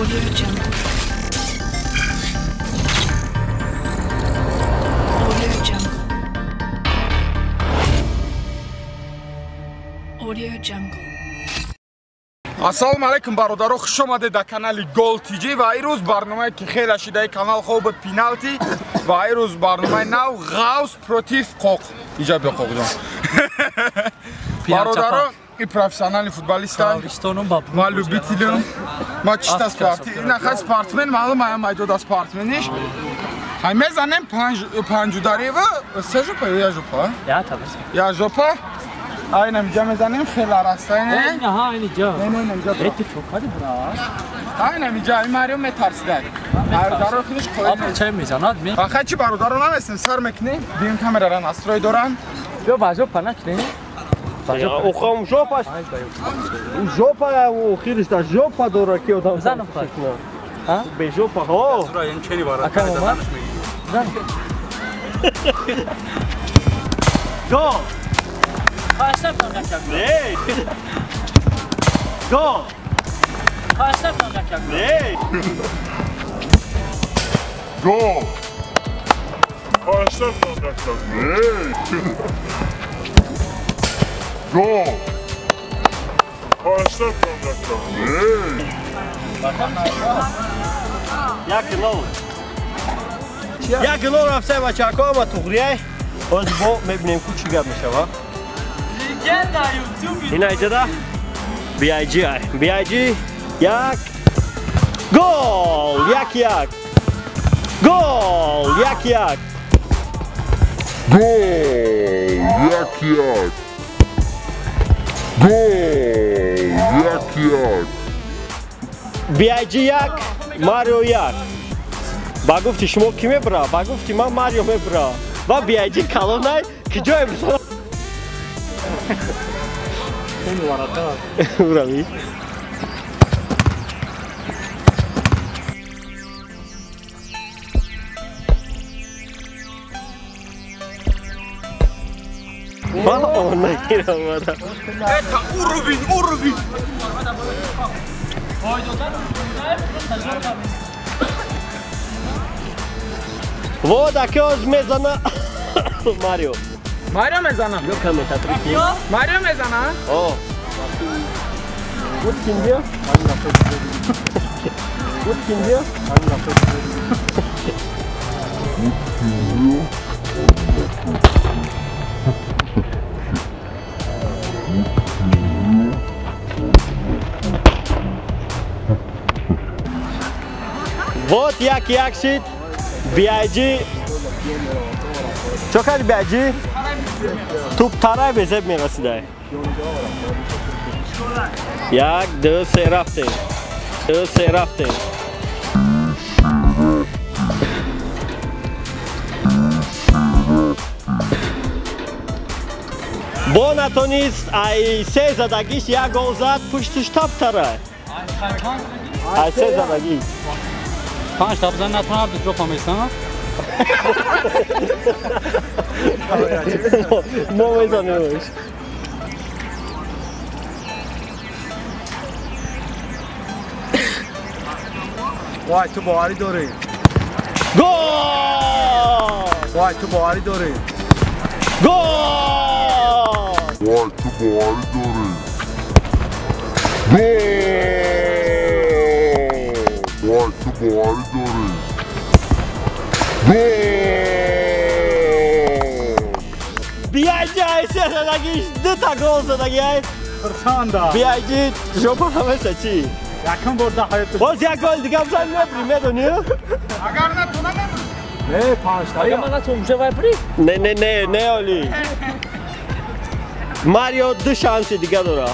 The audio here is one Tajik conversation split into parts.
Audio Jungle. Audio Jungle. Audio Jungle. Ассалому алайкум бародаро, хуш омадед дар канали Гол ТЖ ва имрӯз барномае ки хеле шидаи канал хоб буд пеналти ва имрӯз барномаи нав Ғавс против Қоқ. Иҷа биё Қоқҷон. Бародаро, и профессиональный футболист. Ма любителем. Ма чиста спорти. Ина хай спортсмен, маълум аям айдода спортсмениш. Хай мезанем панҷударева, се жопа ё я жопа? Я табис. Я жопа. Айнам иҷа мезанем, хеле растайне. Аҳа, ин иҷа. Не, не, не, иҷа. Эти чокади бра. Айнам иҷа, ин Марио метарсидай. Бародаро худаш қоил. Аб чай мезанад ме? Хай чи бародаро наместем, сар мекунем. Дим камерара настрой доран. Биё ба жопа накунем. Охам жопа. Жопа, охириш да жопа дора ки одам. Занам хай. А? Бе жопа, ҳо. Ака омад? Зан. Гол. Не. Гол. Не. Гол. Не. Гол. Як нол. Як нол рафта бачаҳо ама туғрияй. Ҳозир бо мебинем ку чӣ гап мешава. Ина иҷода BIG ай. BIG як гол, як як. Гол, як як. Гол, як як. Гол, як як. BIG як, Марио як. Ба гуфти шумо ки мебра? Ба гуфти ман Марио мебра. Ва BIG калонай ки ҷое бизана. Урави. Ва она омада. Это уровень, уровень. Вот акёз мезана Марио. Марио мезана. Ё комментатори ки? Марио мезана? О. Вот киндио? Вот киндио? Вот як як шид. BIG. Чо карди BIG? Туп тарай безеб мерасидай. Як, ду, се рафтем. Ду, се рафтем. Бо натонист, ай се задагиш як гол зад, пуштиш тап тарай. Ай се задагиш. Панҷ тап зан натонад, жопа месана. Мо мезанемш. Вай, ту боварӣ дорӣ. Гол! Вай, ту боварӣ дорӣ. Гол! Вай, ту боварӣ дорӣ. Гол! Вай, ту боварӣ дорӣ. Гол! BIG ай се задагиш, дута гол задаги ай. Хурсанда. BIG жопа ҳамеша чӣ? Якум бор дар ҳаёти. Боз як гол дига бизан мебрӣ, медонӣ? Агар натона мебрӣ. Не, панҷта. Агар ман натонам, уже вай брӣ? Не, не, не, не оли. Марио ду шанси дига дора.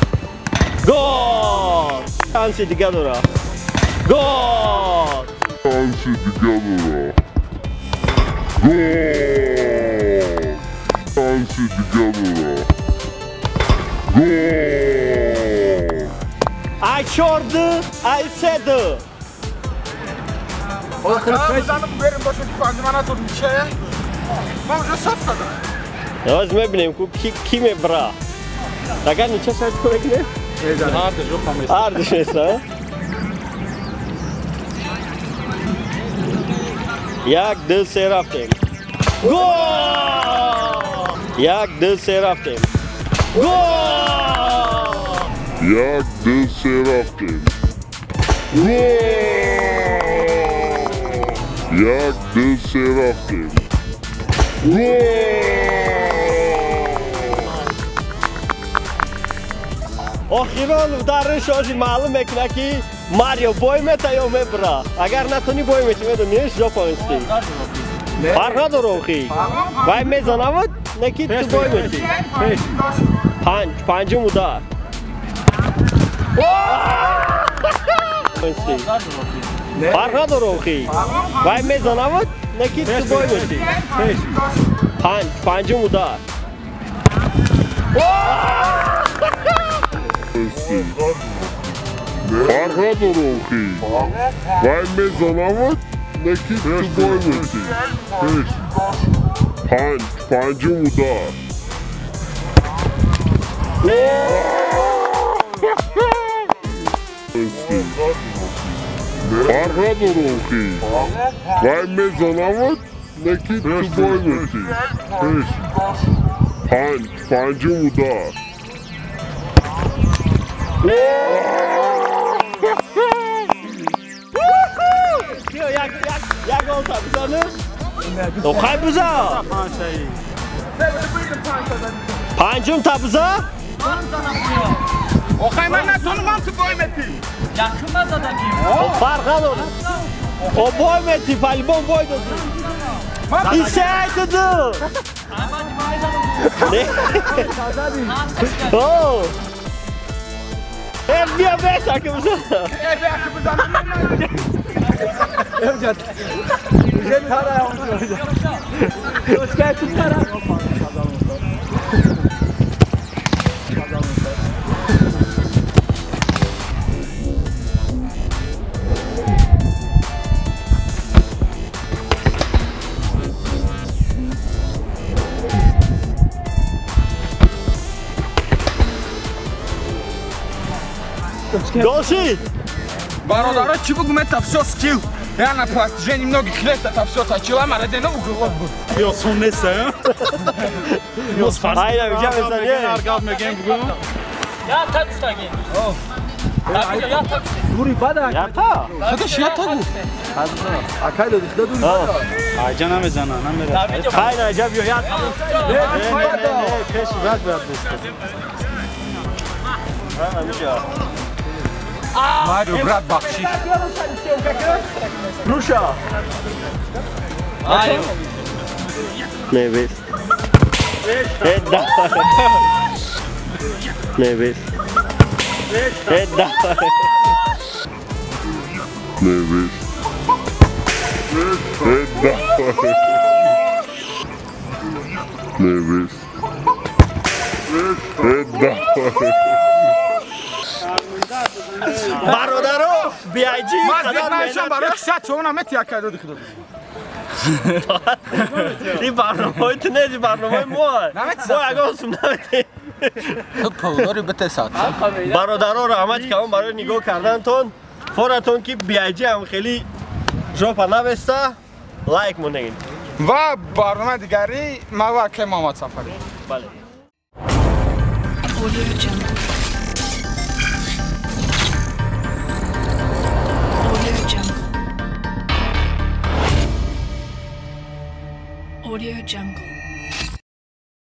Гол! Шанси дига дора. Гол! Шанси дига дора. Гол! Шанси дига дора. Гол! Ай чорду, ай седу. Бизанам берем бошад ки панҷ ман натон миче. Ман уже соф кардам. Ҳозир мебинем ку ки мебра. Агар нича шарт кунем? Ҳар ду жопа места. Ҳар ду места. 1 2 3 рафтем. Гол! 1 2 3 рафтем. Гол! 1 2 3 рафтем. Гол! 1 2 3 рафтем. Гол! Охирон удариш ожи маълум мекуна ки Марио бой мета ё мебра. Агар натони бой мети, медониш жопа мести. Фарқ надора охи. Вай мезанавад, не ки ту бой мети. Панҷум удар. Фарқ надора охи. Вай мезанавад, не ки ту бой мети. Панҷум удар. Фарқ надора охи. Вай мезанавад, не ки ту бой мети. Панҷум удар. Фарқ надора охи. Вай мезанавад, не ки ту бой мети. Панҷум удар. Як гол та бизанӣ? Хай биза! Панҷум та биза? Охай ман натонумам ту бой мети. Якум назадагим. Фарқ надорад. О бой мети, по-любому бой додӣ. И се ду. О! Бия беша ки биза. Бия ки биза. Гол шид! Бародаро, чӣ бугум, это всё скилл. Я на протяжении многих лет это всё точил, а марадена уголок был. Ё сон нест, а? Айна, биҷа мезанӣ? Аргав мегем бугум. Я та гуфтагӣ. Я та. Дури бада. Я та? Худаш я та гуфт. Акай доди, худо дури бада. Айҷа намезана, намерад. Айна, айҷа биё, я та. Не, не, не, пеши бад бояд буст. Марио, брат, бахшиш. Руша. Марио. Не бес. Да. Не бес. Да. Не бес. Да. Не бес. Да. Бародаро, BIG қадар меҳнат барои 600 сомон ҳам як кайдоди худо. Ин барномаи ту нест, ин барномаи мо. Мо ягон сум наметем. Ту пул дори бите сад. Бародаро, раҳмати калон барои нигоҳ кардантон. Форатон ки BIG ҳам хеле жопа навеста, лайк монед. Ва барномаи дигари ма ва акай Муҳаммад Сафарӣ. Бале. Audio Jungle. Audio Jungle. Audio Jungle.